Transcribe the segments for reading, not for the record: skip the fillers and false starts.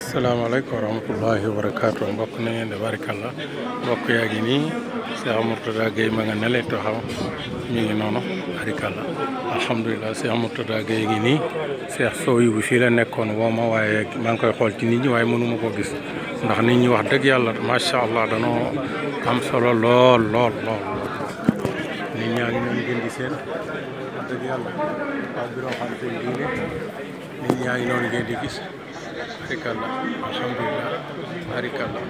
Assalamualaikum warahmatullahi wabarakatuh. Mbokk na ngeen de barakallah mbokk yaa ngi nii Cheikh Mourtada Gueye ma nga nele taxaw mi ngi noonu barakallah alhamdulillah Cheikh Mourtada Gueye ngi nii Cheikh Sow bu fii la nekkoon woo ma waaye maa ngi koy xool ci nit ñi waaye mënuma ko gis ndax nit ñi wax dëgg yàlla macha allah danoo am solo lool lool lool nit ñaa ngi noonu gën di seen wax dëgg yàlla waaw biro xam seen diine nit ñaa ngi noonu gën di gis barakallah alhamdulillah barakallah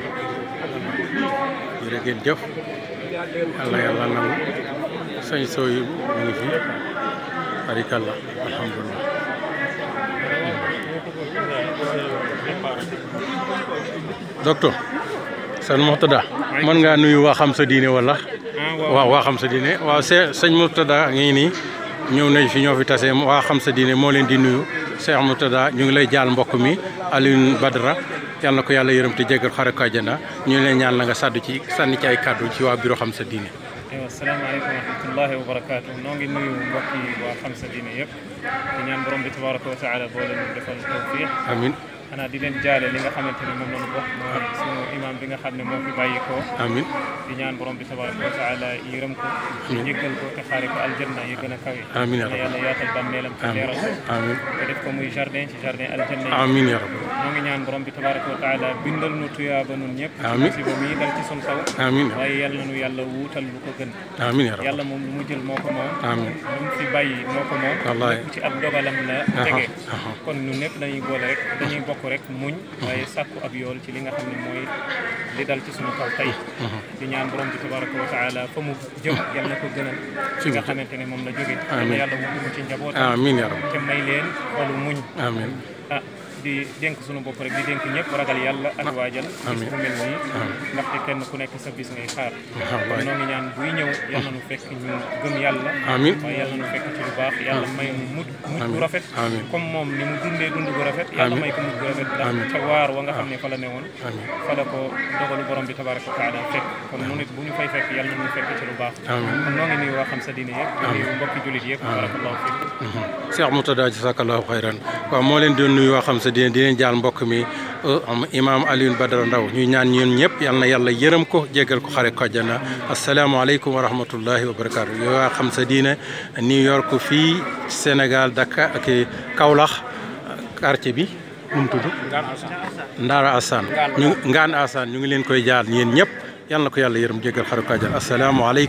jërë ngeen jëf yàlla nangu sëñ Sow mu ngi fi barakallah alhamdulillah docteur sëñ Mourtada mën ngaa nuyu waa xam sa diine wala waaw waa xam sa diine waaw sëñ Mourtada ngi nii ñëw nañ fi ñoo fi tase waa xam sa diine moo leen di nuyu Cheikh Mourtada ñu ngi lay jaal mbokk mi Alioune Badara yàlla na ko yàlla yërëm te jégal xare ko àjjana ñu leen ñaan la nga sànni ci ay kàddu ci waa bureau xam sa diine. asalaamaaleykum wa rahmatullahi wa barakaatu noo ngi nuyu mbokk yi waa xam sa diine yëpp di ñaan borom bi tabaraka wa taala boo leen defal tawfiq amiin xanaa di leen jaale li nga xamante ne moom la ñu bokk mooy sunu imam bi nga xam ne moo fi bàyyi ko amiin di ñaan borom bi tabaraka wa taala yërëm ko jéggal ko te xaare ko aljanna yi gën a kawe amiin yàlla yaatal bàmmeelam te leeral ko amiin te def ko muy jardin ci jardin aljanna yi amiin ya rabbi ñoo ngi ñaan borom bi tabaraka wa taala bindal nu tuyaaba nun ñëpp amiin si ba muy dal ci sun kaw amiin waaye yàlla nu yàlla wuutal lu ko gën amiin ya rabbi yàlla moom lu mu jël moo ko moom amiin lu mu fi bàyyi moo ko moom lépp ci ab dogalam la tege kon ñun ñëpp dañuy boole rek dañuy bokk rek muñ waaye sàkku ab yool ci li nga xam ne mooy li dal ci sunu kaw tey di ñaan borom bi tabaraka wa taala fa mu jëm yal na ko gënal ci nga xamante ne moom la jóge yàlla wutu ko ci njabootam amiin ya rabbi te may leen xolu muñ amiin di dénk sunu bopp rek di dénk ñëpp ragal yàlla ak waajal bis bu mel nii ndaxte kenn ku nekk sa bis ngay xaar kon noo ngi ñaan buy ñëw yàlla nu fekk ñu gëm yàlla amiin waaye yàlla nu fekk ci lu baax yàlla may nu mujj bu rafet comme moom ni mu dundee dund bu rafet yàlla may ko mujj bu rafet ndax ca waar wa nga xam ne fa la newoon fa la ko dogalu borom bi tabaraka wa taala fekk kon nu nit bu ñu fay fekk yàlla nu fekk ci lu baax kon noo ngi nuyu waa xam sa diine yëpp di nuyu mbokki jullit yëpp barakallahu fiik Cheikh Mourtada jazakallahu xayran waaw moo leen doon nuyu waa xam sa di leen jaal mbokk mi imam Alioune Badara Ndaw ñuy ñaan ñun ñëpp yal na yàlla yërëm ko jégal ko xare ko àjjana asalaamaaleykum wa rahmatullahi wa barakaatu yow waa xam sa diine New York fii Sénégal Dakar ak Kaolack quartier bi nu mu tudd Ndaara Assane Ngaan Assane ñu ngi leen koy jaal yéen ñëpp yal na ko yàlla yërëm jégal xare ko àjjana asalaamaaleykum